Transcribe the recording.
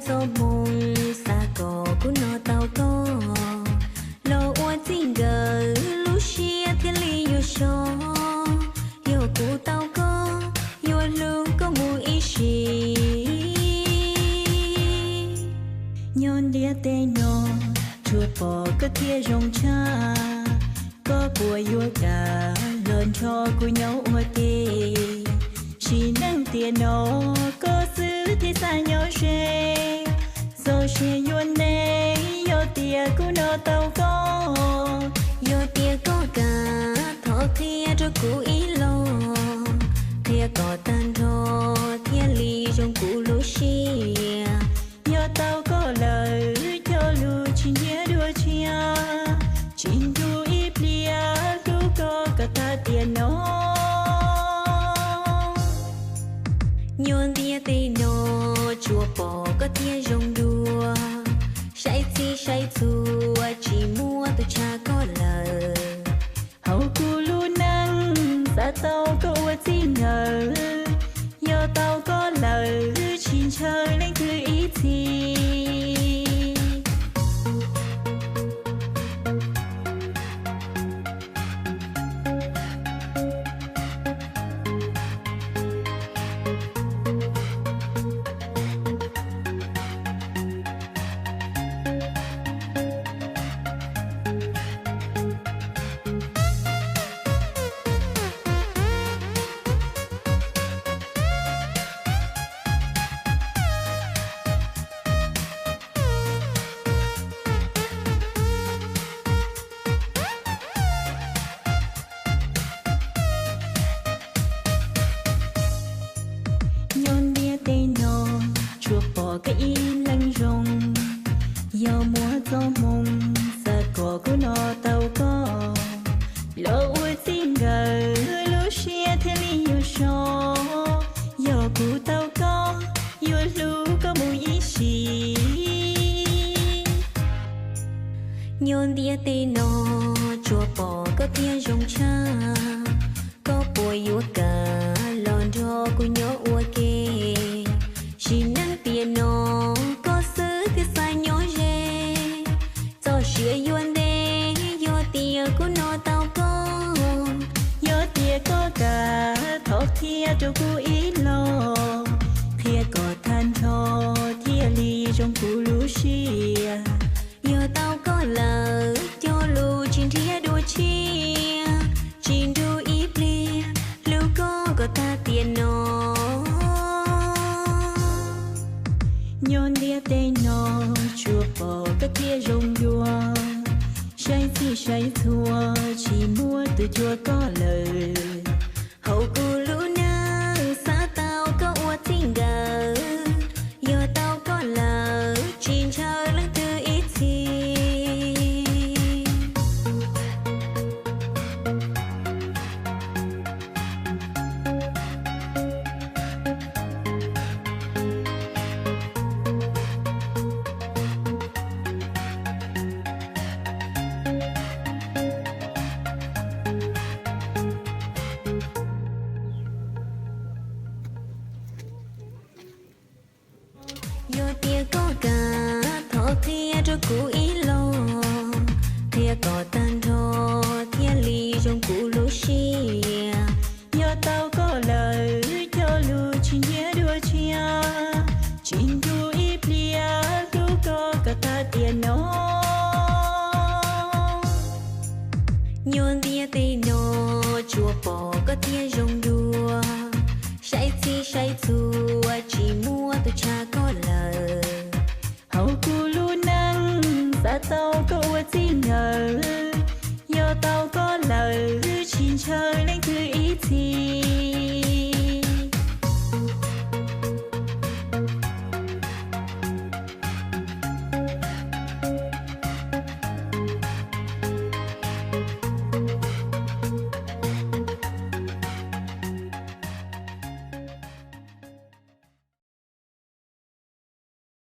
Txoj hmoo xav kom kuv noj tau koj, los ua txij nkawm lub siab thiaj li yuav so. Yog kuv tau koj, yuav hlub koj mus ib sim. Nyob ntiaj teb no, tsuas pom koj thiaj zoo tshaj. Koj puas yuav kam los nrog kuv nyob ua ke? Sim neej tiam no, koj xwb thiaj xav nyob ze. Txoj sia yuav ntev, yog tias kuv noj tau koj. Yog tias koj kam, thov qhia rau kuv ib los, qhia kom tag nrho thiaj li zoo kuv lub siab. Yog tau koj lawm, cog lus tsis nrhiav dua tshiab, tsis nrug ib pliag, hlub koj kom tag tiam no. Nyob ntiaj teb no, tsuas pom koj thiaj zoo dua, saib txhij saib txhua, tsis muaj tus tshaj koj lawm. Hauv kuv lub neej, xav tau koj ua txij nkawm, yog tau koj lawm, tsis ntshaw leej twg ib txhis. Nyob ntiaj teb no, tsuas pom koj ib leeg zoo, yog muaj txoj hmoo, xav kom kuv noj tau koj, los ua txij nkawm lub siab thiaj li yuav so. Yog kuv tau koj, yuav hlub koj mus ib sim. Nyob ntiaj teb no, tsuas pom koj thiaj zoo tshaj. Koj puas yuav kam los nrog kuv nyob ua ke? Sim neej tiam no, koj xwb thiaj xav nyob ze. Txoj sia yuav ntev, yog tias kuv noj tau koj. Yog tias koj kam, thov qhia rau kuv ib los, qhia kom tag nrho thiaj li zoo kuv lub siab. Yog tau koj lawm, cog lus tsis nrhiav dua tshiab, tsis nrug ib pliag, hlub koj kom tag tiam no. Nyob ntiaj teb no, tsuas pom koj thiaj zoo dua, saib txhij saib txhua, tsis muaj tus cuag koj lawm. Hauv kuv lub neej, xav tau koj ua txij nkawm, yog tau koj lawm, tsis ntshaw leej twg ib txhis. Yog tias koj kam, thov qhia rau kuv ib los, qhia kom tag